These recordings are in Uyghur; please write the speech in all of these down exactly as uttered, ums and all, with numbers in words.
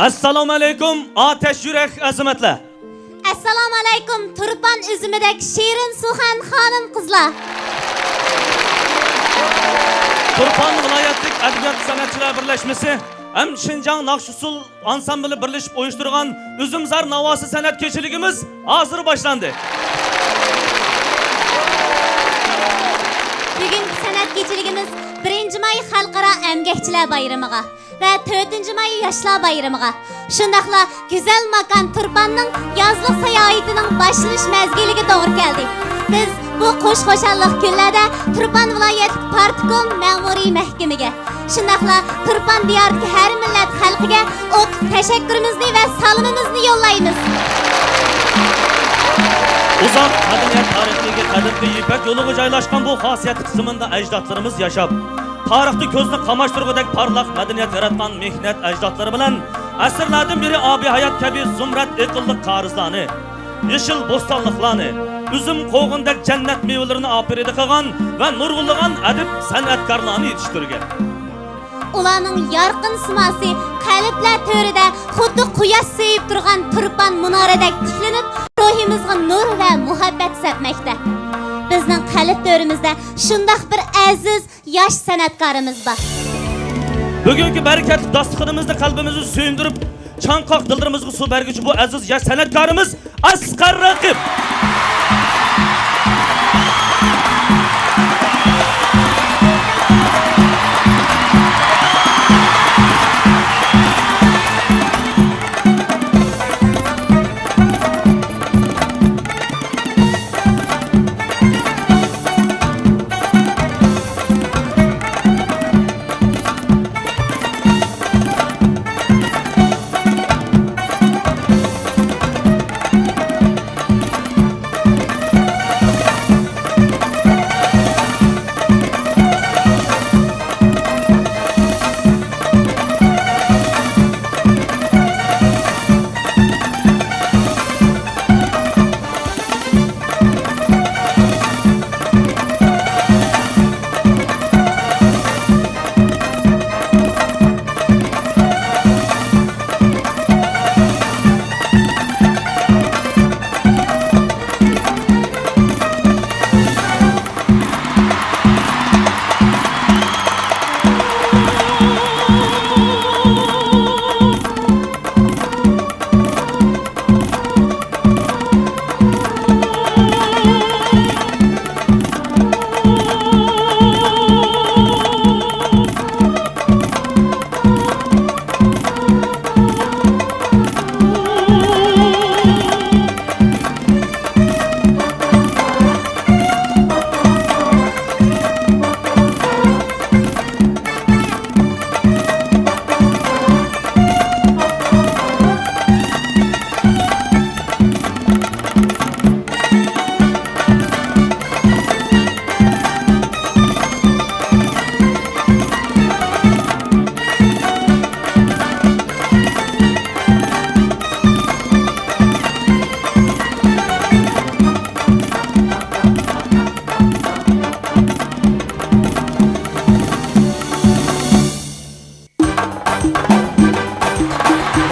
ئەسسالامۇئەلەيكۇم، ئاتەش يۈرەك ئەزىمەتلەر! ئەسسالامۇئەلەيكۇم، تۇرپان ئۈزۈمىدەك شېرىن سۇخەن خانىم-قىزلار! تۇرپان ۋىلايەتلىك ئەدەبىيات سەنئەتچىلەر بىرلەشمىسى ھەم شىنجاڭ ناخشا-ئۇسسۇل ئانسامبىلى بىرلىشىپ ئۇيۇشتۇرغان ئۈزۈمزار ناۋاسى سەنئەت كېچىلىكىمىز ھازىر باشلاندى. بۈگۈنكى سەنئەت كېچىلىكىمىز بىرىنچى ماي خەلقئارا ئەمگەكچىلەر بايرىمىغا ۋە تۆتىنچى ماي ياشلار بايرىمىغا، شۇنداقلا گۈزەل ماكان تۇرپاننىڭ يازلىق ساياھىتىنىڭ باشلىنىش مەزگىلىگە توغرا كەلدى. بىز بۇ خۇش-خۇشاللىق كۈنلەردە تۇرپان ۋىلايەتلىك پارتكوم مەمۇرىي مەھكىمىگە، شۇنداقلا تۇرپان دىيارىدىكى ھەر مىللەت خەلقىگە ئوتلۇق تەشەككۈرىمىزنى ۋە سالىمىمىزنى يوللايمىز. ئۇزاق مەدەنىيەت تارىخىدىكى قەدىمكى يىپەك يولىغا جايلاشقان بۇ خاسىيەتلىك زېمىندا ئەجدادلىرىمىز ياشاپ، تارىختا كۆزنى قاماشتۇرغۇدەك پارلاق مەدەنىيەت ياراتقان مېھنەت ئەجدادلىرى بىلەن ئەسىرلەردىن بېرى ئابىھايات كەبى زۇمرەت ئېقىنلىق كارىزلارنى، يېشىل بوستانلىقلارنى، ئۈزۈم قوغۇندەك جەننەت مېۋىلىرىنى ئاپىرىدە قىلغان ۋە نۇرغۇنلىغان ئەدىب سەنئەتكارلارنى يېتىشتۈرگەن. ئۇلارنىڭ يارقىن سىماسى قەلبلەر تۆرىدە خۇددى قۇياش سۆيۈپ تۇرغان تۇرپان مۇنارىدەك تىكلىنىپ، روھىمىزغا نۇر ۋە مۇھەببەت سەپمەكتە. بىزنىڭ قەلب تۆرىمىزدە شۇنداق بىر ئەزىز ياش سەنئەتكارىمىز بار. بۈگۈنكى بەرىكەتلىك داستىخىنىمىزدا قەلبىمىزنى سۆيۈندۈرۈپ، چاڭقاق دىللىرىمىزغا سۇ بەرگۈچى بۇ ئەزىز ياش سەنئەتكارىمىز ئەسقەر رەقىب.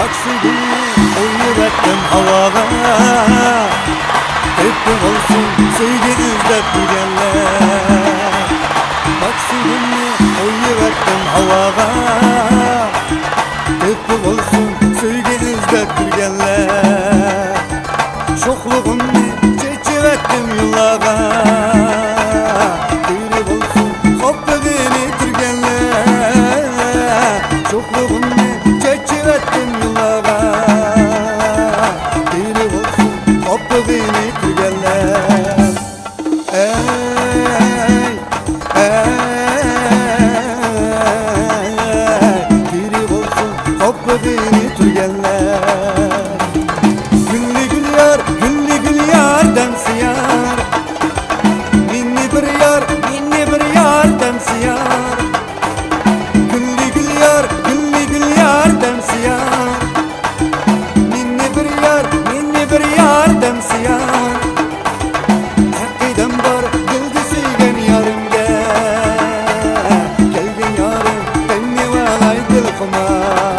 پاكسىگۈلنى قويۇۋەتتىم ھاۋاغا، تۆپە بولسۇن سۆيگۈ ئىزدەپ يۈرگەنلەر. پاكسىگۈلنى قويۇۋەتتىم ھاۋاغا، تۆپە بولسۇن سۆيگۈ ئىزدەپ يۈرگەنلەر. شوخلۇقۇمنى چېچىۋەتتىم يوللارغا، تۈرى بولسۇن قوپىغىنى تۈرگەنلەر. شوخلۇقۇمنى چېچىۋەتتىم يوللارغا، تۈرى بولسۇن قوپىغىنى تۈرگەنلەر. ئەي، ئەي، تۈرى بولسۇن قوپىغىنى تۈرگەنلەر. گۈللۈ گۈل يار، گۈللۈ گۈل يار دەمسە يار. مېنى بىر يار، مېنى بىر يار دەمسە يار. گۈللۈ گۈل يار، گۈللۈ گۈل يار دەمسە يار. مېنى بىر يار، مېنى بىر يار دەمسە يار. ئەقىدەم بار دىلدا سۆيگەن يارىمگە. كەلگىن يارىم، تەڭلىۋالاي دىلخۇمار.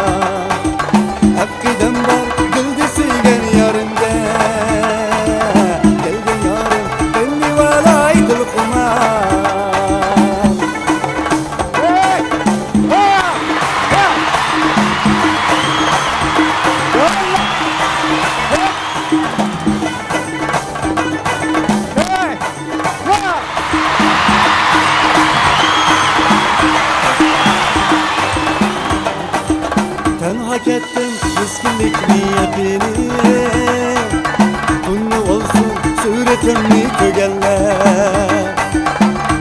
كەتتىم مىسكىنلىكنى يېپىنى، تۇننى بولسۇن سۈرىتىمنى تۈگەنلەر.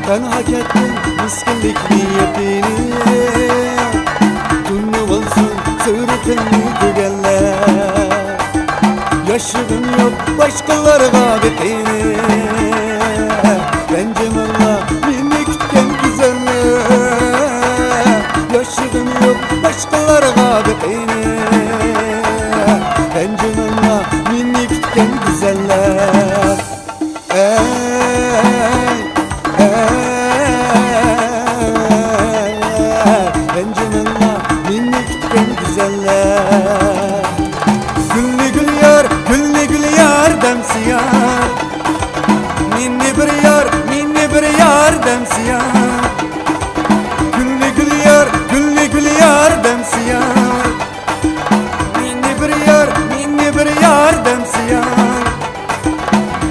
تەنھا كەتتىم مىسكىنلىكنى يېپىنى، تۇننى بولسۇن سۈرىتىمنى تۈگەنلەر. ياشىغىم يوق باشقىلارغا بېقىنى، رەنجىمىڭلار مېنى كۈتكەن گۈزەللەر. ياشىغىم يوق باشقىلارغا بېقىنى، رەنجىمىڭلار مېنى كۈتكەن گۈزەللەر. ئەي، ئەي، رەنجىمىڭلار مېنى كۈتكەن گۈزەللەر. گۈلنى گۈل يار، گۈلنى گۈل يار دەمسە يار. مېنى بىر يار، مېنى بىر يار دەمسە يار. گۈلنى گۈل يار، گۈلنى گۈل يار دەمسە يار. مېنى بىر يار، مېنى بىر يار دەمسە يار.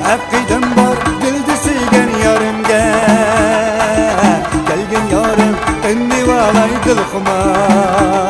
ئەقىدەم بار دىلدا سۆيگەن يارىمگە، كەلگىن يارىم، ئۈننىۋالاي دىلخۇمار.